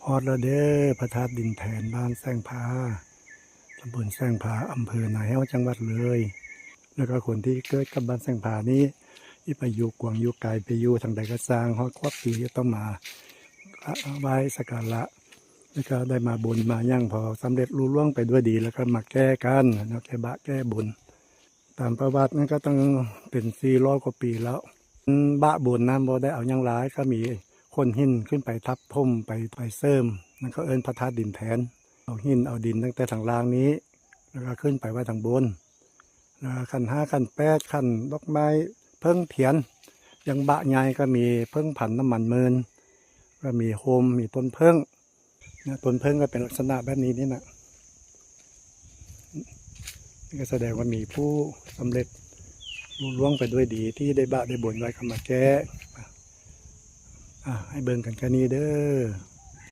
ອອດແລ້ວເດີ ພະທາດດິນແທນ ບ້ານແສງຜາ ຕຳບົນແສງຜາ ອຳເພີນາແຫ້ວ ຈັງຫວັດເລີຍ. ແລ້ວກໍຄົນທີ່ເກີດກັບບ້ານແສງຜານີ້ ທີ່ໄປຢູ່ກວາງຢູ່ໄກ ໄປຢູ່ທາງໃດກໍຊ່າງ ຮອດຄອບປີກໍຕ້ອງມາ ກະໄຫວ້ສັກກາລະ ແລ້ວກໍໄດ້ມາບົນມາຫຍັງ ພໍສຳເລັດລຸລ່ວງໄປດ້ວຍດີ ແລ້ວກໍມາແກ້ກັນເນາະ ແກ້ບາບແກ້ບຸນ. ຕາມປະຫວັດນັ້ນກໍຕັ້ງເປັນສີ່ຮ້ອຍກວ່າປີແລ້ວ. ອືມ ບາບບຸນນັ້ນບໍ່ໄດ້ເອົາຫຍັງຫຼາຍ ກໍມີຂົນຫີນຂຶ້ນໄປທັບຖົມ ໄປ ໄປເສີມ ນັ້ນເຂົາເອີ້ນພະທາດດິນແທນ. ເອົາຫີນເອົາດິນຕັ້ງແຕ່ທາງລ່າງນີ້ ແລ້ວກໍຂຶ້ນໄປໄວ້ທາງບົນ. ແລ້ວຂັນຫ້າ ຂັນແປດ ຂັນດອກໄມ້ ເຜິ້ງ ທຽນ ຢ່າງບາບໃຫຍ່ກໍມີເຜິ້ງພັນ ນ້ຳມັນໝື່ນ ກໍມີໂຮມ ມີຕົ້ນເຜິ້ງ. ນະ ຕົ້ນເຜິ້ງກໍເປັນລັກສະນະແບບນີ້ນີ້ນະ. ນີ້ກໍສະແດງວ່າມີຜູ້ສຳເລັດລຸລ່ວງໄປດ້ວຍດີ ທີ່ໄດ້ບາບໄດ້ບຸນໄວ້ກໍມາແກ້. ອາ ໃຫ້ເບິ່ງກັນແຄ່ນີ້ເດີ.